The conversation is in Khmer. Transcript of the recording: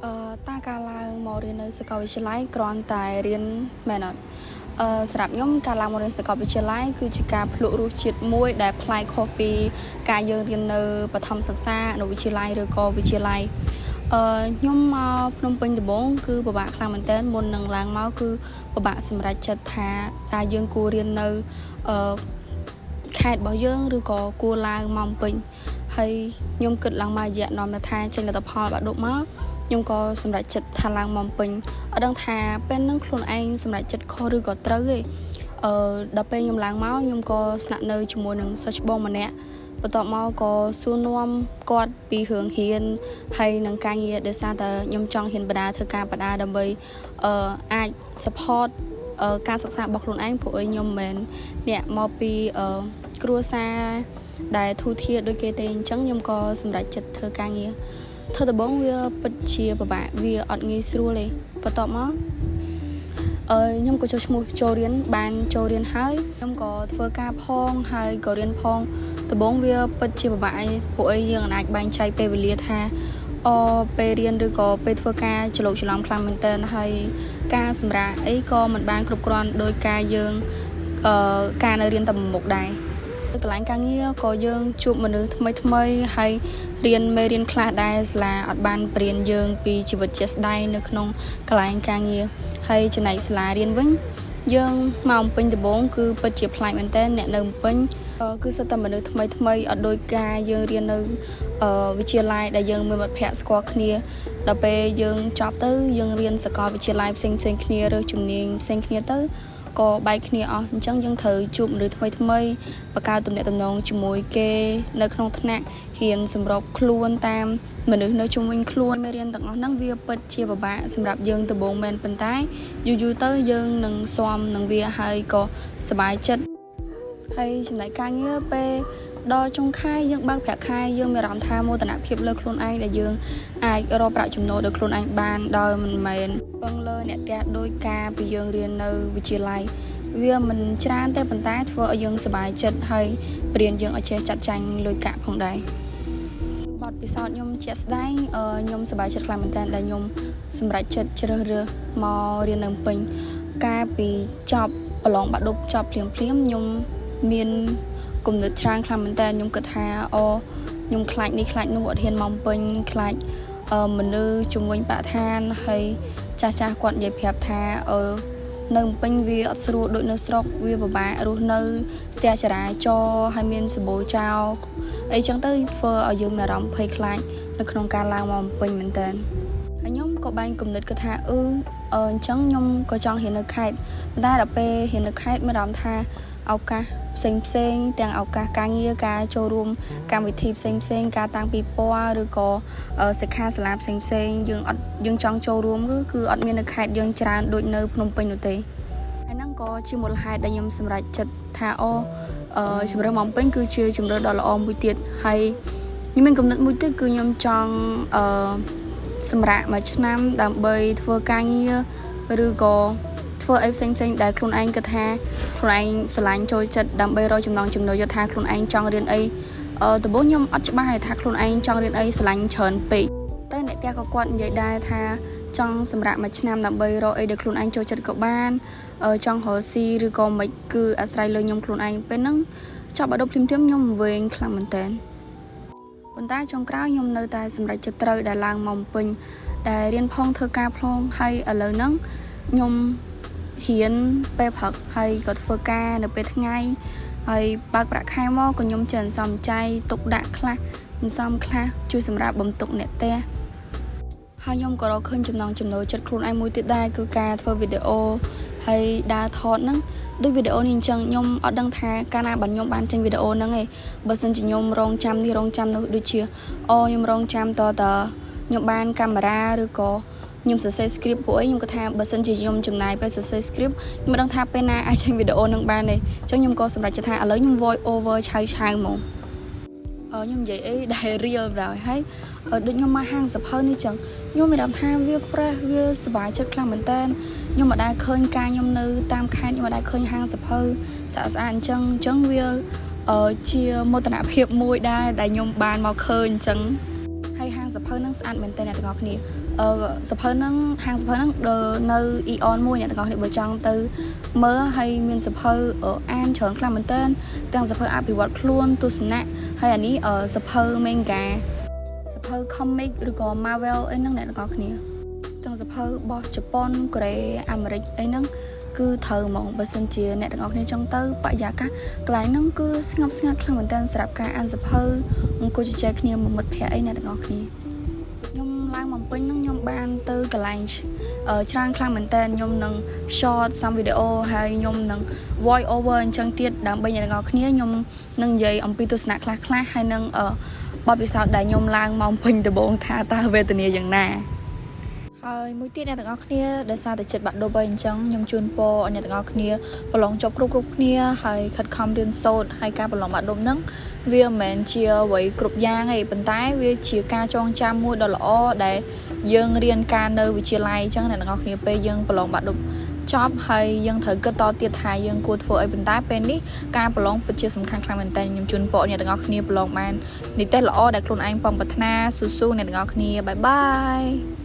តើការឡើងមករៀននៅសាកលវិទ្យាល័យគ្រាន់តែរៀនមែនអត់សម្រាប់ខ្ញុំការឡើងមករៀនសាកលវិទ្យាល័យគឺជាការភ្លក់រសជាតិមួយដែលប្លែកខុសពីការយើងរៀននៅបឋមសិក្សាអនុវិទ្យាល័យឬក៏វិទ្យាល័យខ្ញុំមកភ្នំពេញដំបូងគឺពិបាកខ្លាំងមែនទែនមុននឹងឡើងមកគឺពិបាកសម្រេចចិត្តថាតើយើងគួររៀននៅអឺខេត្តរបស់យើងឬក៏គួរឡើងមកភ្នំពេញហើយខ្ញុំគិតឡើងមករយៈនាំថាចេញលទ្ធផលបាក់ឌុបមកខ្ញុំក៏សម្រេចចិត្តថាឡើងមកភ្នំពេញអត់ដឹងថាពេលហ្នឹងខ្លួនឯងសម្រេចចិត្តខុសឬក៏ត្រូវទេដល់ពេលខ្ញុំឡើងមកខ្ញុំក៏ស្នាក់នៅជាមួយនឹងសិស្សច្បងម្នាក់បន្ទាប់មកក៏សួរនាំគាត់ពីរឿងរៀនហើយនឹងការងារដោយសារតែខ្ញុំចង់រៀនបដាធ្វើការបដាដើម្បីអាច support ការសិក្សារបស់ខ្លួនឯងព្រោះអីខ្ញុំមិនមែនអ្នកមកពីគ្រួសារដែលធូរធារដូចគេទេអញ្ចឹងខ្ញុំក៏សម្រេចចិត្តធ្វើការងារធ្វើដំបូងវាពិតជាពិបាកវាអត់ងាយស្រួលទេបន្ទាប់មកខ្ញុំក៏ចុះឈ្មោះចូលរៀនបានចូលរៀនហើយខ្ញុំក៏ធ្វើការផងហើយក៏រៀនផងដំបូងវាពិតជាពិបាកឯងព្រោះអីយើងអាចបែងចែកពេលវេលាថាអពេលរៀនឬក៏ពេលធ្វើការច្រឡូកច្រឡំខ្លាំងមែនទែនហើយការសម្រាកអីក៏មិនបានគ្រប់គ្រាន់ដោយការយើងការនៅរៀនតែមួយមុខដែរនៅកន្លែងការងារក៏យើងជួបមនុស្សថ្មីថ្មីហើយរៀនមេរៀនខ្លះដែលសាលាអត់បានបរៀនយើងពីជីវិតជាក់ស្ដែងនៅក្នុងកន្លែងការងារហើយចំណែកសាលារៀនវិញយើងមកភ្នំពេញដំបូងគឺពិតជាប្លែកមែនតើអ្នកនៅភ្នំពេញគឺសុទ្ធតែមនុស្សថ្មីថ្មីអត់ដូចការយើងរៀននៅវិទ្យាល័យដែលយើងមានមិត្តភ័ក្តិស្គាល់គ្នាដល់ពេលយើងចប់ទៅយើងរៀនសាកលវិទ្យាល័យផ្សេងផ្សេងគ្នាឬជំនាញផ្សេងគ្នាទៅក៏បែកគ្នាអស់អញ្ចឹងយើងត្រូវជួបមនុស្សថ្មីថ្មីបង្កើតទំនាក់ទំនងជាមួយគេនៅក្នុងថ្នាក់រៀនសម្របខ្លួនតាមមនុស្សនៅជុំវិញខ្លួនមេរៀនទាំងអស់ហ្នឹងវាពិតជាពិបាកសម្រាប់យើងដំបូងមែនប៉ុន្តែយូរយូរទៅយើងនឹងស៊ាំនឹងវាហើយក៏សប្បាយចិត្តហើយចំណែកការងារពេលដល់ចុងខែយើងបើកប្រាក់ខែយើងមានអារម្មណ៍ថាមោទនភាពលើខ្លួនឯងដែលយើងអាចរកប្រាក់ចំណូលដោយខ្លួនឯងបានដោយមិនមែនពឹងលើអ្នកផ្ទះដោយការពីយើងរៀននៅវិទ្យាល័យវាមិនច្រើនទេប៉ុន្តែធ្វើឲ្យយើងសប្បាយចិត្តហើយបរៀនយើងឲ្យចេះចាត់ចែងលុយកាក់ផងដែរបទពិសោធន៍ខ្ញុំជាក់ស្ដែងខ្ញុំសប្បាយចិត្តខ្លាំងមែនទែនដែលខ្ញុំសម្រេចចិត្តជ្រើសរើសមករៀននៅភ្នំពេញកាលពីចប់ប្រឡងបាក់ឌុបចប់ភ្លាមភ្លាមខ្ញុំមានគំនិតច្រើនខ្លាំងមែនទែនខ្ញុំគិតថាអូខ្ញុំខ្លាចនេះខ្លាចនោះអត់ហ៊ានមកភ្នំពេញខ្លាចមនុស្សជំនួញបរិស្ថានហើយចាស់ចាស់គាត់និយាយប្រាប់ថានៅភ្នំពេញវាអត់ស្រួលដូចនៅស្រុកវាពិបាករស់នៅស្ទះចរាចរណ៍ហើយមានសម្បូរចោលអីចឹងទៅធ្វើឲ្យយើងមានអារម្មណ៍ភ័យខ្លាចនៅក្នុងការឡើងមកភ្នំពេញមែនតើហើយខ្ញុំក៏បែងគំនិតគាត់ថាអញ្ចឹងខ្ញុំក៏ចង់រៀននៅខេត្តប៉ុន្តែដល់ពេលរៀននៅខេត្តមានអារម្មណ៍ថាឱកាសផ្សេងផ្សេងទាំងឱកាសការងារការចូលរួមកម្មវិធីផ្សេងផ្សេងការតាំងពិព័រណ៍ឬក៏សិក្ខាសាលាផ្សេងផ្សេងយើងអត់យើងចង់ចូលរួមគឺអត់មាននៅខេត្តយើងច្រើនដូចនៅភ្នំពេញនោះទេហើយហ្នឹងក៏ជាមូលហេតុដែលខ្ញុំសម្រេចចិត្តថាអូជម្រើសមកពេញគឺជាជម្រើសដ៏ល្អមួយទៀតហើយខ្ញុំមានគំនិតមួយទៀតគឺខ្ញុំចង់សម្រាប់មួយឆ្នាំដើម្បីធ្វើការងារឬក៏ធ្វើអីផ្សេងផ្សេងដែលខ្លួនឯងគិតថាខ្លួនឯងស្រឡាញ់ចូលចិត្តដើម្បីរកចំណង់ចំណូលយកថាខ្លួនឯងចង់រៀនអីដំបូងខ្ញុំអត់ច្បាស់ថាខ្លួនឯងចង់រៀនអីស្រឡាញ់ច្រើនពេកតែអ្នកផ្ទះក៏គាត់និយាយដែរថាចង់សម្រាប់មួយឆ្នាំដើម្បីរកអីដែលខ្លួនឯងចូលចិត្តក៏បានចង់រកស៊ីឬក៏មិនគឺអាស្រ័យលើខ្ញុំខ្លួនឯងពេលហ្នឹងចប់បាក់ឌុបភ្លាមៗខ្ញុំវែងខ្លាំងមែនតើប៉ុន្តែចុងក្រោយខ្ញុំនៅតែសម្រេចចិត្តត្រូវដែលឡើងមកពេញដែលរៀនផងធ្វើការផងហើយឥឡូវហ្នឹងខ្ញុំរៀនពេលព្រឹកហើយក៏ធ្វើការនៅពេលថ្ងៃហើយបើកប្រាក់ខែមកក៏ខ្ញុំចេះសំចៃទុកដាក់ខ្លះសំខ្លះជួយសម្រាប់បំទុកអ្នកផ្ទះហើយខ្ញុំក៏រកឃើញចំណង់ចំណូលចិត្តខ្លួនឯងមួយទៀតដែរគឺការធ្វើវីដេអូហើយដើរថតហ្នឹងដូចវីដេអូនេះអញ្ចឹងខ្ញុំអត់ដឹងថាកាលណាបើខ្ញុំបានចេញវីដេអូហ្នឹងឯងបើសិនជាខ្ញុំរងចាំនេះរងចាំនោះដូចជាអូខ្ញុំរងចាំតតខ្ញុំបានកាមេរ៉ាឬក៏ខ្ញុំសរសេរ script ព្រោះអីខ្ញុំគាត់ថាបើសិនជាខ្ញុំចំណាយពេលសរសេរ script ខ្ញុំមិនដឹងថាពេលណាអាចចេញវីដេអូនឹងបានទេអញ្ចឹងខ្ញុំក៏សម្រេចចិត្តថាឥឡូវខ្ញុំ voice over ឆៅឆៅហ្មងខ្ញុំនិយាយអីដែល real ដល់ហើយដូចខ្ញុំមកហាងសភៅនេះចឹងខ្ញុំមានអារម្មណ៍ថាវា fresh វាសប្បាយចិត្តខ្លាំងមែនតើខ្ញុំមិនដែលឃើញការខ្ញុំនៅតាមខេត្តខ្ញុំមិនដែលឃើញហាងសភៅស្អាតស្អាតអញ្ចឹងអញ្ចឹងវាជាមោទនភាពមួយដែរដែលខ្ញុំបានមកឃើញអញ្ចឹង ហើយហាងសភៅហ្នឹងស្អាតមែនទែនអ្នកទាំងអស់គ្នាអឺសភៅហ្នឹងហាងសភៅហ្នឹងនៅ Aeon មួយអ្នកទាំងអស់គ្នាបើចង់ទៅមើលហើយមានសភៅអានច្រើនខ្លាំងមែនទែនទាំងសភៅអភិវឌ្ឍខ្លួនទស្សនៈហើយអានេះសភៅ manga សភៅ comic ឬក៏ Marvel អីហ្នឹងអ្នកទាំងអស់គ្នាទាំងសភៅរបស់ជប៉ុនកូរ៉េអាមេរិកអីហ្នឹងគឺត្រូវហ្មងបើសិនជាអ្នកទាំងអស់គ្នាចង់ទៅបរិយាកាសកន្លែងហ្នឹងគឺស្ងប់ស្ងាត់ខ្លាំងមែនទែនសម្រាប់ការអានសភៅអង្គុយជជែកគ្នាមួយមិត្តភ័ក្តិអីអ្នកទាំងអស់គ្នាខ្ញុំឡើងមកពេញហ្នឹងខ្ញុំបានទៅកន្លែងច្រើនខ្លាំងមែនទែនខ្ញុំនឹង short some video ហើយខ្ញុំនឹង voice over អញ្ចឹងទៀតដើម្បីអ្នកទាំងអស់គ្នាខ្ញុំនឹងនិយាយអំពីទស្សនៈខ្លះខ្លះហើយនឹងបទពិសោធន៍ដែលខ្ញុំឡើងមកពេញដំបូងថាតើវេទនាយ៉ាងណាហើយមួយទៀតអ្នកទាំងអស់គ្នាដោយសារតែចិត្តបាក់ឌុបហើយអញ្ចឹងខ្ញុំជូនពរឲ្យអ្នកទាំងអស់គ្នាប្រឡងជាប់គ្រប់គ្រប់គ្នាហើយខិតខំរៀនសូត្រហើយការប្រឡងបាក់ឌុបហ្នឹងវាមិនមែនជាអ្វីគ្រប់យ៉ាងទេប៉ុន្តែវាជាការចងចាំមួយដ៏ល្អដែលយើងរៀនការនៅវិទ្យាល័យអញ្ចឹងអ្នកទាំងអស់គ្នាពេលយើងប្រឡងបាក់ឌុបចប់ហើយយើងត្រូវគិតតទៀតថាយើងគួរធ្វើអីប៉ុន្តែពេលនេះការប្រឡងពិតជាសំខាន់ខ្លាំងមែនទែនខ្ញុំជូនពរអ្នកទាំងអស់គ្នាប្រឡងបាននិទ្ទេសល្អដែលខ្លួនឯងប៉ងប្រាថ្នាស៊ូៗអ្នកទាំងអស់គ្នាbye bye.